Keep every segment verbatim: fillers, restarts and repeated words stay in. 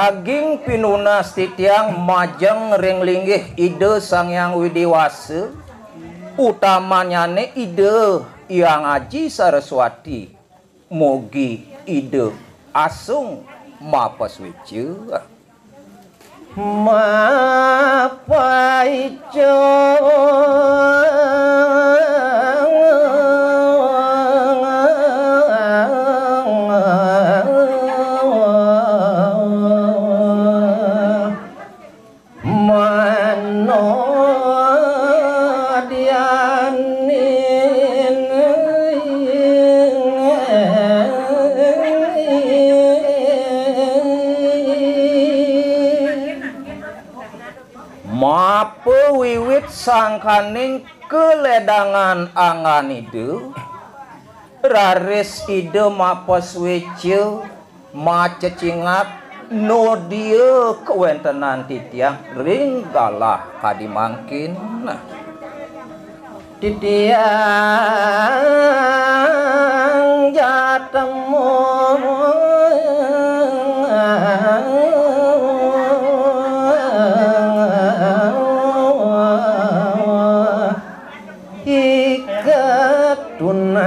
Daging pinunas titiang majeng ring linggih Ida Sang Hyang Widi Wasa, utamannyane Ida Hyang Aji Saraswati. Mugi Ida asung mapasueca. Mapaica. Manodianin. Mapawiwit sangkaning kaledangan anggan Ida, raris Ida mapasueca, macecingat, nodia kawentenan titiang ring galah kadi mangkin. Titiang jatemu iket tunang.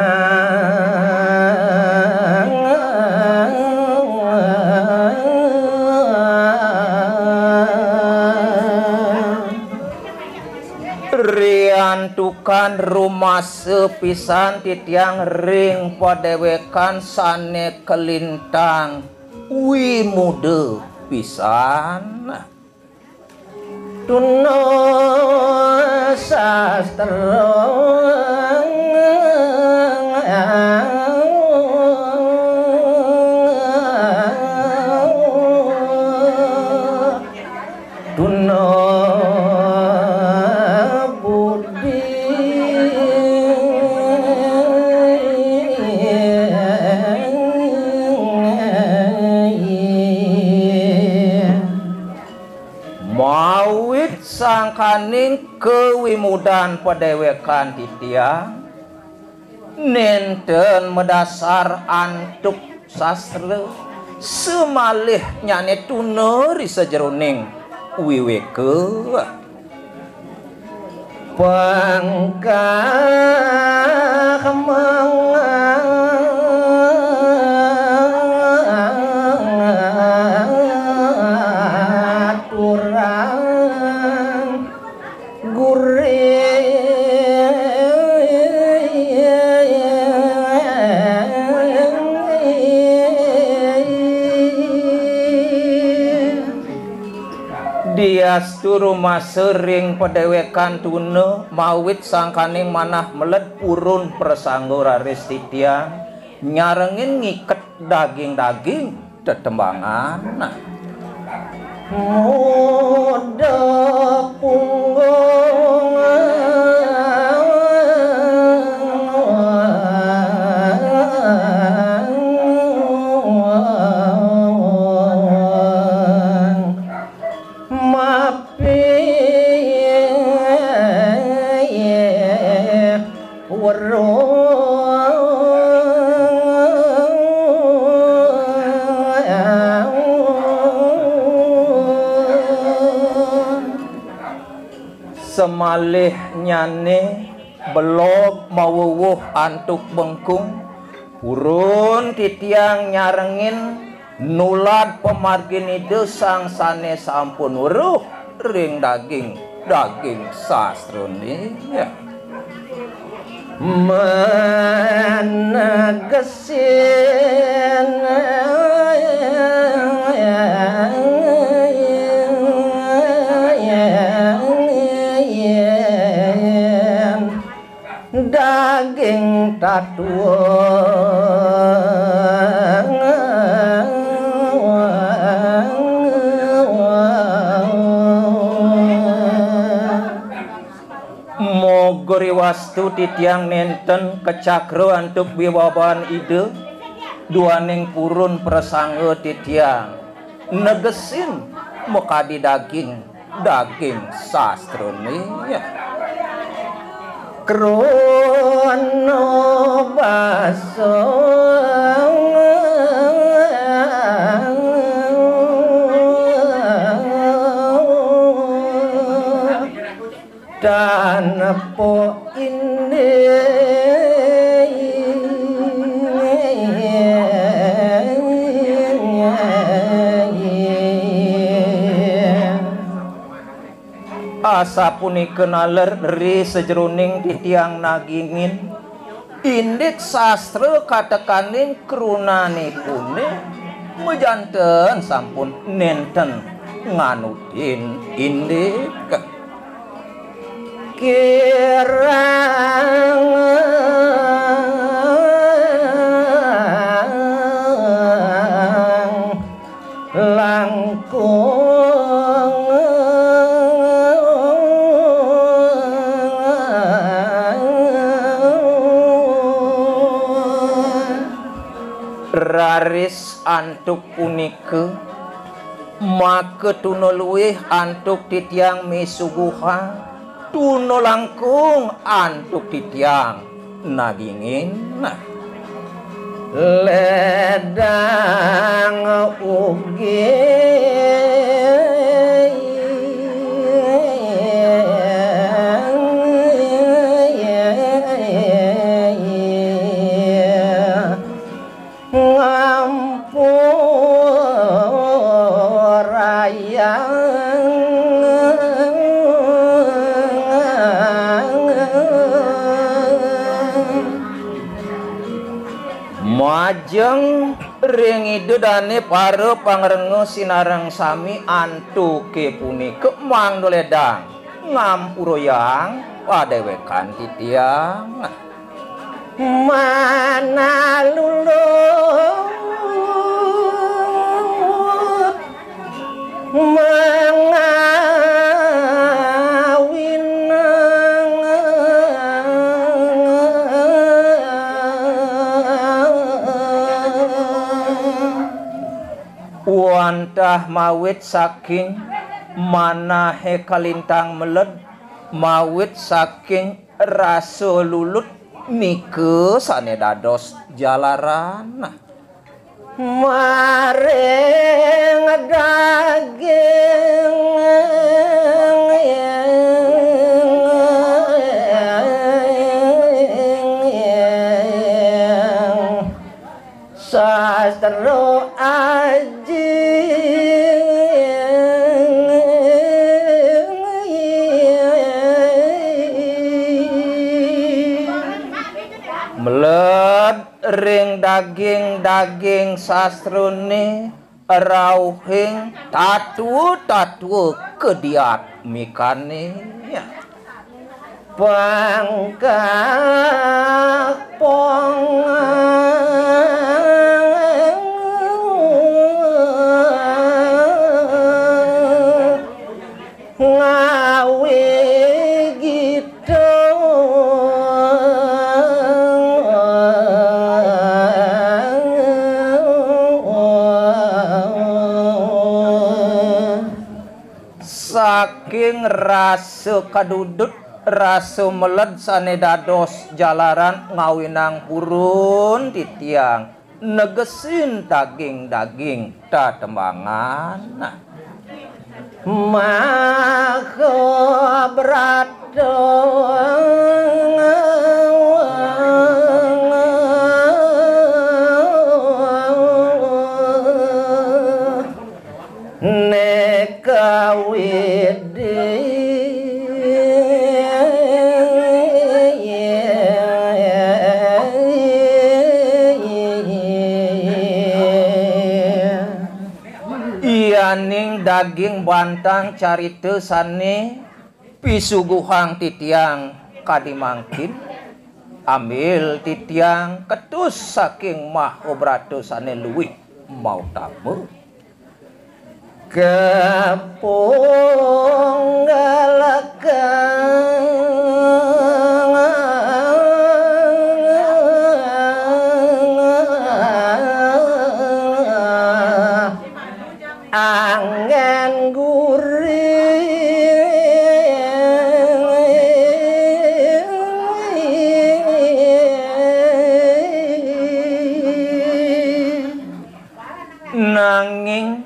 Riantukan rumasa pisan titiang ring padewekan sane kalintang wimuda pisan. Tuna sastra tuna budi. Mawit sangkaning kawimudan padewekan titiang nenten madasar antuk sastra, samalihnyane tuna ri sajeroning wiweka. Pangkah mangaturang gurih. Diastu rumasa ring padewekan tuna, mawit sangkaning manah meled purun prasangga raris titiang nyarengin ngiket daging-daging tetembangan. Muda punggung mapi weruh. Samalihnyane belog mawuwuh antuk bengkung, purun titiang nyarengin nulad pamargin Ida Sang sane sampun weruh ring daging, daging sastrane. Manegesin daging tatua. Moga riwastu titiang nenten kacakra antuk wibawan Ida, duaning purun prasangga titiang negesin makadi daging, daging sastrane. Krana basa. Tanpa ini. Asapunika naler ri sajeroning titiang nagingin, indik sastra katekaning krunanipune majanten sampun nenten nganutin indik. Kirang langkung. Raris antuk punika, maka tuna luih antuk titiang misuguhang, tuna langkung antuk titiang nagingin. Ledang ugi ngampurayang. Majeng ring Ida dane para pangrenga sinareng sami antuke punika mangda ledang ngampurayang padewekan titiang. Manah lulut mangawinang. Wantah mawit saking manahe kalintang meled, mawit saking rasa lulut nika sane dados jalaran. Maring daging sastra aji. Meled ring daging-daging sastrane rauhing tatwa-tatwa kediatmikane. Pangkah pong ngawi gita. Saking rasa kadudut, rasa meled sane dados jalaran ngawinang purun titiang negesin daging-daging tetembangan. Maha Brata neka widi. Yaning daging bantang carita sane pisuguhang titiang kadi mangkin, ambil titiang ketus saking Maha Brata sane luih mautama. Kepunggalakang anggen guring. Nanging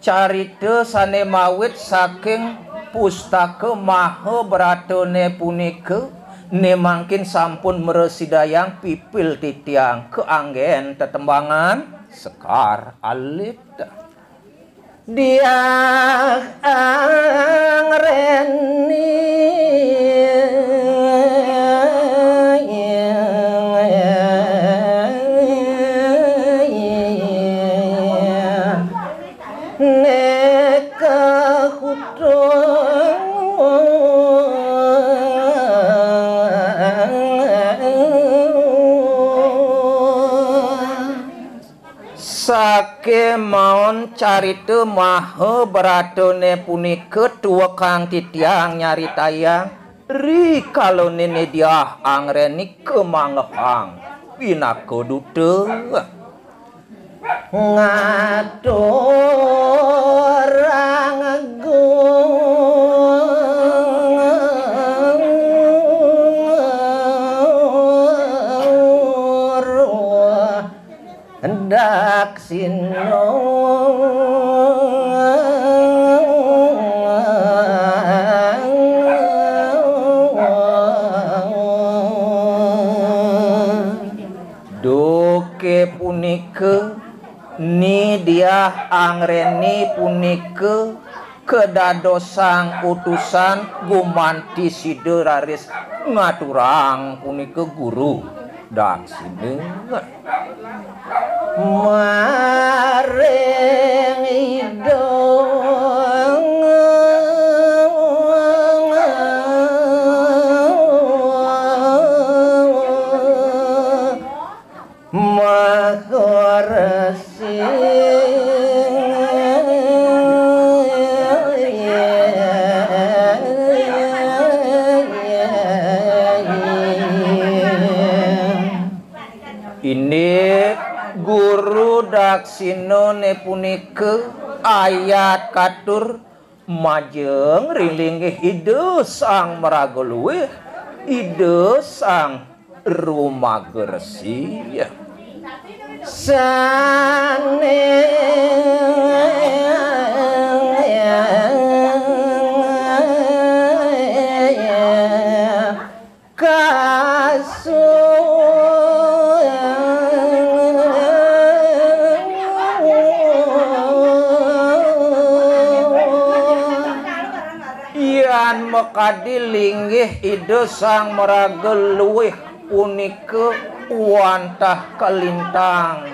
carita sane mawit saking Pustaka Mahabharatané punika, né mangkin sampun mrasidayang pipil titiang kaanggén tetembangan Sekar Alit. Diah Anggreni. Neka hudang. Sakémaon carita Mahabharatané punika tuekang titiang nyaritayang rikalané Diah Anggreni kamanggehang pinaka duta. Ngaturang guru daksina. Duké punika, Ni Diah Anggreni punika kadadosang utusan gumanti sida raris ngaturang punika guru daksina. Maring Ida Maha Resi. Indik guru daksinané punika ayat katur majeng ring linggih Ida Sang Maraga Luih, Ida Sang Rumaga Resi. Sané kasu Yan makadi linggih Ida Sang Maraga Luih punika wantah kalintang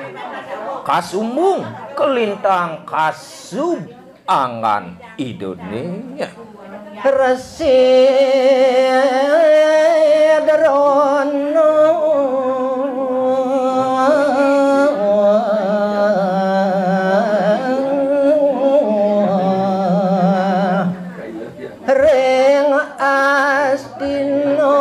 kasumbung, kalintang kasub anggan Idané. Resi Drona ring Astina.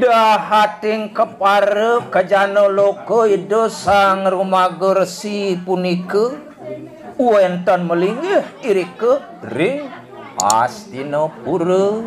Dahating kepara kajana loka Ida Sang Rumaga Resi punika wénten malinggih irika ring Astinapura.